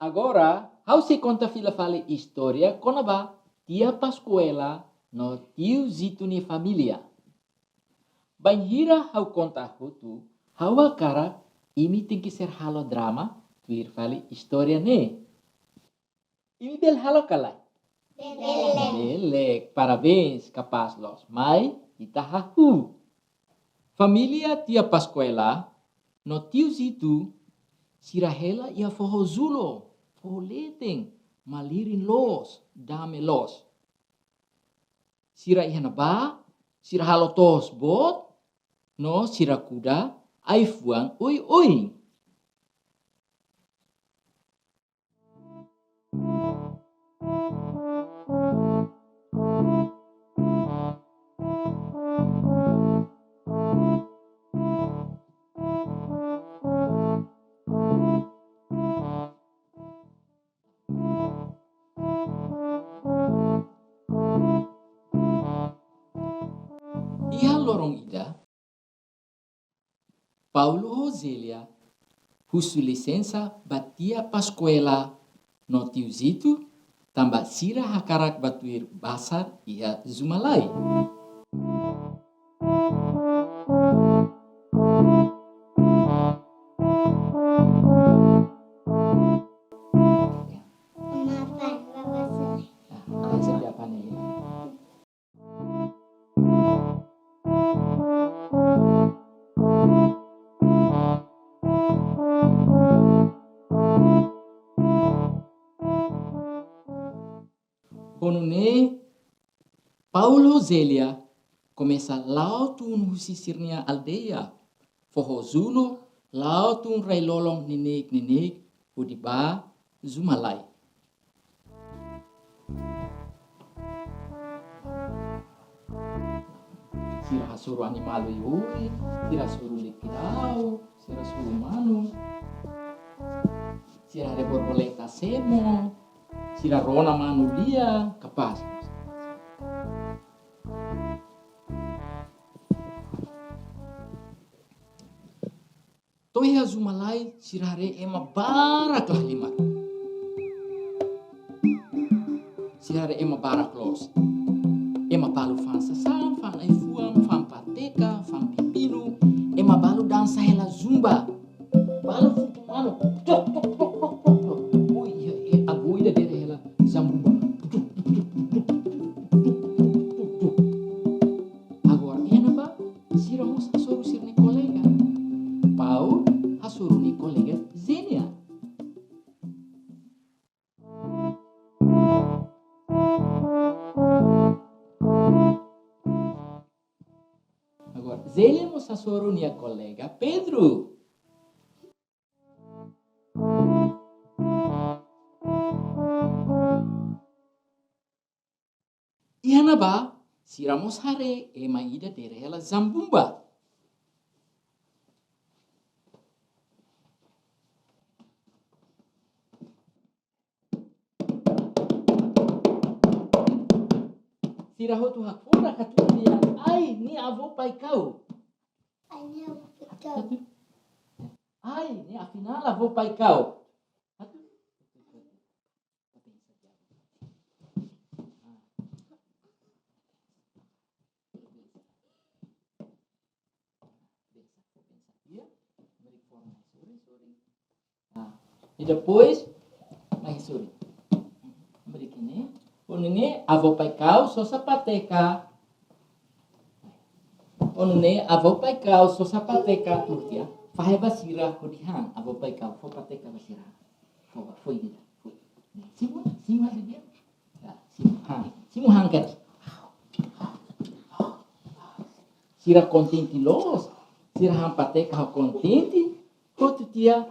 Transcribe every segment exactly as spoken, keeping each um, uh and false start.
Agora, ha'u sei konta fila fali istória kona-ba Tia Pascoela no Tiu Zito nia família. Bainhira ha'u konta hotu, ha'u hakarak imi tenke ser halo drama, tuir fali istória ne'e. Imi bele halo ka lae? Bele. Bele, parabéns, kapás loos. Mai, ita hahú. Família Tia Pascoela no Tiu Zito, sira hela iha foho Zulo, foho leten, malirin loos, dame loos. Sira iha ne'ebá, sira halo to'os boot, no sira kuda ai-fuan oioin. Iha loron ida, Paulo ho Zélia husu lisensa ba Tia Pascoela no Tiu Zito, tanba sira hakarak bá tuir bazár iha Zumalai. Mapan, Bapak Sule. Ah, oke, setiap hari ini. Ho nune'e, Paulo ho Zélia komesa la'o tun husi sira-nia aldeia, foho Zulo, la'o tun rai-lolon neineik-neineik, hodi bá Zumalai. Sira hasoru animál oioin, sira hasoru lekirau, sira hasoru manu, sira haree borboleta semo, sira rona manu lia, kapás. To'o iha Zumalai, sira haree ema barak lahalimar. Sira haree ema barak loos. Ema balu fa'an sasán, fa'an ai-fuan, fa'an pateka, fa'an pepinu. Ema balu dansa hela zumba. Balu futu manu. Tok, tok, tok, tok, tok, tok. Oi, iha, eh, agora ida dadeer hela zambumba. Tuk, tuk, tuk, tuk, tuk, tuk, tuk, tuk. Agora, iha ne'ebá, sira mós hasoru sira-nia kolega. Paulo hasoru nia kolega Zélia. Agora, Zélia mós hasoru nia kolega Pedro. Iha ne'ebá, sira mós haree ema ida dadeer hela zambumba. Sira hotu hakfodak hatudu dehan: "Ai, nia avó Paikau." Ai, nia avó Paikau. Ai, nia afinál avó Paikau. Ah, e depois, mai suri. Beri kene. Ho nune'e avó Paikau sosa pateka. Ho nune'e avó Paikau sosa pateka, tuur tiha. Fahe ba sira hodi han, avó Paikau fó pateka ba sira. Fó, fó ida. Fó. Simu, simu ida dia. Ya, simu han, simu han kedas. Sira kontente loos, sira han pateka ho kontente, hotu tiha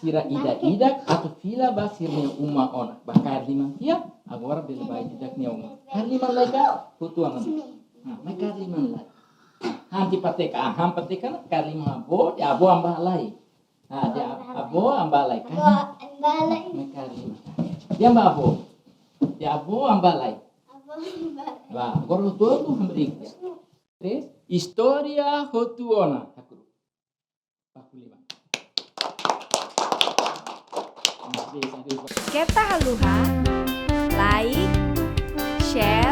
sira ida-idak atu fila ba sira-nia uma ona. Ba kaer liman tiha, agora bele ba ida-idak nia uma. Kaer liman lai ka, hotu ona. Nah, mai kaer liman lai. Han tiha pateka, ah, han pateka ona, kaer liman avó, dehan avó an bá lai. Ah, dehan avó an bá lai ka. Avó an bá lai. Mai kaer liman. Dehan ba avó. Dehan avó an bá lai. Avó an bá lai. Ba, agora hotu-hotu hamriik. Três, istória hotu ona. Hakuru. Baku liman. Keta haluha like, share,